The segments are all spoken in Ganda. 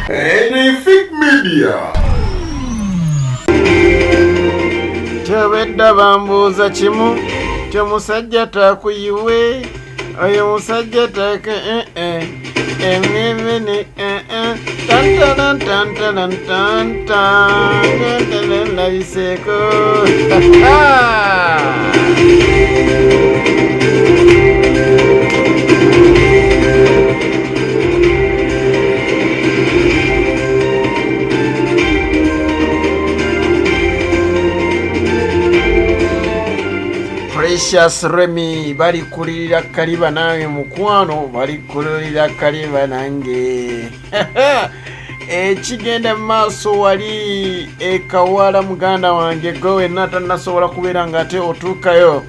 Anything Media. Kyobedda bambuuza kimu ti omusajja takuyiwe oyo musajja take eh, eh. emimini eh, eh. tantanantantanantanta labiseeko. Precious Remy balikulirira kaliba nange mukwano, balikulirira kaliba nange. Ekigenda mu maaso wali ekawala muganda wange, gwe wenna tannasobola kubeera nga ate otuukayo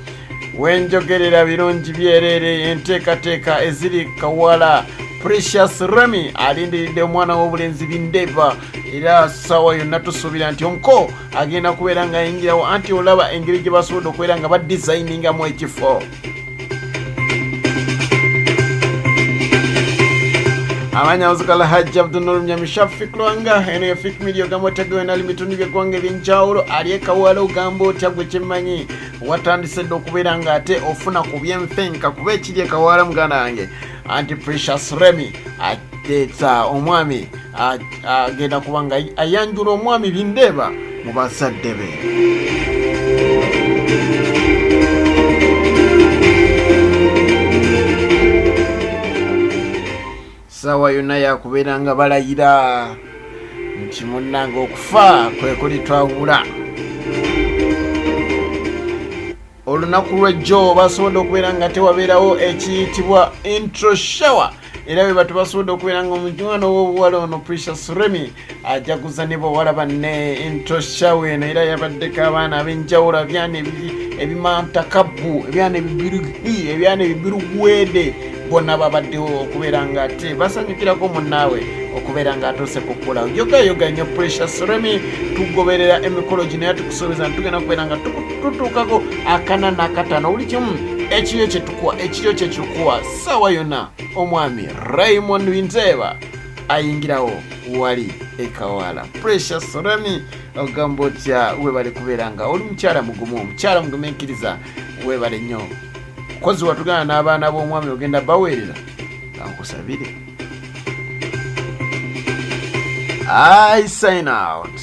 wenjogerera birungi byereere. Enteekateeka eziri kawala, Precious Remy alindiridde omwana w'obulenzi Bindeva, era ssaawa yonna tusuubira nti omuko agenda kubeera ng'ayingirawo, anti olaba engeri gye basobodde okubeera nga badizayiningamu ekifo. Amanya muzikala Hajji Abdunur Mnyami Shafik Lwanga, eno ye Fik Media. Ogamba otya gwe nali mitundu by'eggwanga eby'enjawulo ali ekawala? Ogamba otya gwe kyemmanyi watandise dda okubeera ng'ate ofuna ku byenfenka kuba ekiri ekawala muganda wange, anti Precious Remy ateesa omwami agenda kuba nga ayanjula omwami Bindeeba mu bazadde be. Saawa yonna yakubeera nga balayira nti munnange okufa kwe kulitwawula. Olunaku lw'ejjo basobodde okubeera nga tewabeerawo ekiyitibwa intro shower, era bwe batu basobodde okubeera nga omwana ow'obuwala ono Precious Remy ajaguza ne bawala banne. Intro shower eno era yabaddeko abaana ab'enjawulo, abyana ebimantakabbu, ebyana ebibirugi, ebyana ebibirugwede, bonna babaddewo okubeera nga ate basanyukirako munnaawe okubeera nga atuuse ku kkula. Yogayoga nnyo Precious Remy, tugoberera emikolo gino era tukusuubiza nti tugenda kubeera nga tutuukako akana n'akataano buli kimu ekiryo kyetukuwa, ekiryo kyekikuwa. Ssaawa yonna omwami Raymond Winteeba ayingirawo wali ekawala. Precious Remy, ogamba otya? Webale kubeera nga oli mukyala mugumu, omukyala mugumiikiriza, webale nnyo. Kozi watugana n'abaana b'omwami ogenda baweerera, kankusabire. I sign out.